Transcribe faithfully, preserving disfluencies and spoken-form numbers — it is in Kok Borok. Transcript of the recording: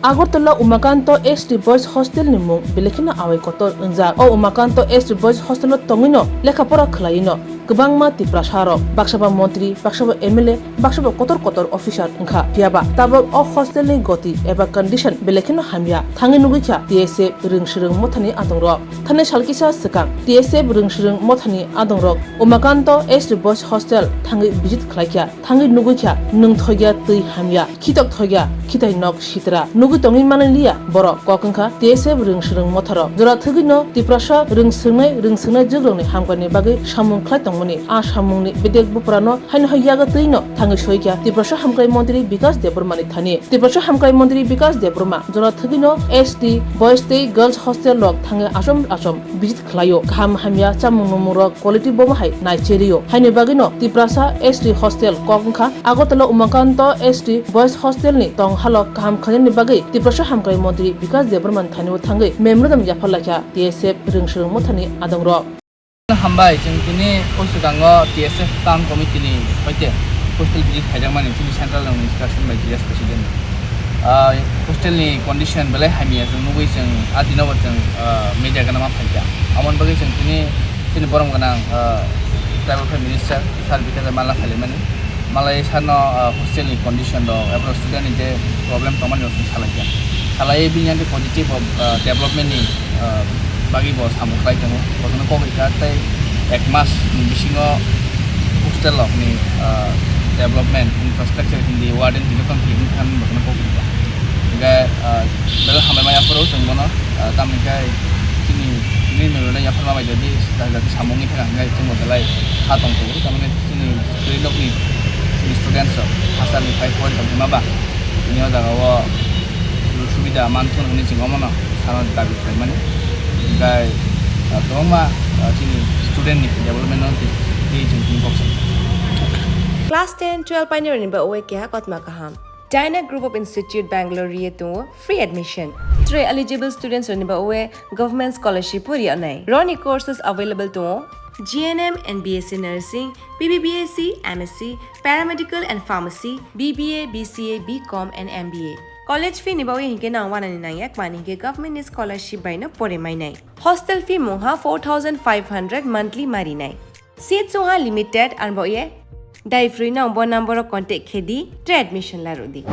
Agartala Umakanto S T Boys Hostel ni mung belai kheno awai kotor wngjak. O Umakanto S T Boys Hostel o tongwino lekha pora khwlaino kwbangma Tiprasa rok, baksa ba montri, baksa ba M L A, baksa ba kotor kotor officer wngkha. Phiyaba tabok o hostel ni goti eba condition belai kheno hamya. Thangwi nugwi kha T S F rwng swrwng mothani adongrok. Thani sal kisa swkang T S F rwng swrwng mothani adongrok Umakanto S T Boys Hostel thangwi visit khlaikha. Thangwi nugwi kha nwng thoiya twi hamya, khitok thoiya khitai nok sitra. Nugwi tongwi manliya borok, kok wngkha T S F rwng swrwng motharo. Jora thwgwino Tiprasa rwng swrwngnai rwng swrwngnai jwkrokni hamkrai ni bagwi samung khlai tongmani. A samungni bedek buprano haino hai yago twino thangwi soikha Tiprasa hamkrai montri Bikas Debbarmani thani. Tiprasa hamkrai montri Bikas Debbarma jora thwgwino S T Boys tei Girls Hostel rok thangwi achom achom visit khlaio. Kaham hamya chamung nungmung rok quality bomo hai nai cherio. Haini bagwino Tiprasa S T hostel kok wngkha Agartala Umakanto S T Boys Hostel ni tong halok kaham khlainani bagwi Tiprasa hamkrai montri Bikas Debbarmani thani o thangwi memorandum yaphar laikha T S F rwng swrwng mothani adongrok. Hambai, chwng tini o swkango T S F Town Committee ni hoite hostel visit khaijakmani chini central rokni instruction bai G S President. Ah, hostel ni condition belai hamya chwng nugwi chwng a dino bo chwng, ah, media gana ma phaikha. Amoni bagwi chwng tini chini borom gwnang, ah, tribal affairs minister Sir Bikash Debbarma phailaimani. Malai sano, ah, hostel ni condition rok, abo student ni je problem tongmani rok chwng salaikha. Salai bini yang positive of, ah, development ni, ah, bagwi bo samung khlai tongo. Bosono kok rikha tei ek mas ni bisingo hostel rok ni, ah, development, infrastructure hindi warden ni joto ni thani bosono kok rikha. Hingke, ah, belai hambai ma yapharo chwng bono, ah, tamni khe chini, chini nini samung ni thani hingke chwng bo belai ha tong tongo. Tamni Chini screen nokni chini students rok hachal ni phai pori tong phima ba, tini o jaga o sujuk subida manthun hwnwi chwng omono sana dabi khlaimani. Hingkhai, ah, kwbangma, ah, chini student ni development no twi, twi chwng tini kok sa. Class ten, twelve painirokni ba uwe keha kotma kaham. Dyna Group of Institute Bangalore ri tongo free admission. Tre eligible students rokni ba uwe government scholarship bo ri anai. Roni courses available tongo G N M and B S C Nursing, B B B S C, M S C, Paramedical and Pharmacy, B B A, B C A, B Com and M B A. College fee ni bagwi hinkhe nang wanani nangya, mani hinkhe government ni scholarship bai no pore mainai. Hostel fee mungha four thousand five hundred monthly marinai. Seats wngha limited, arbo ye dai free no bo number o contact khe di, tre admission la rw di.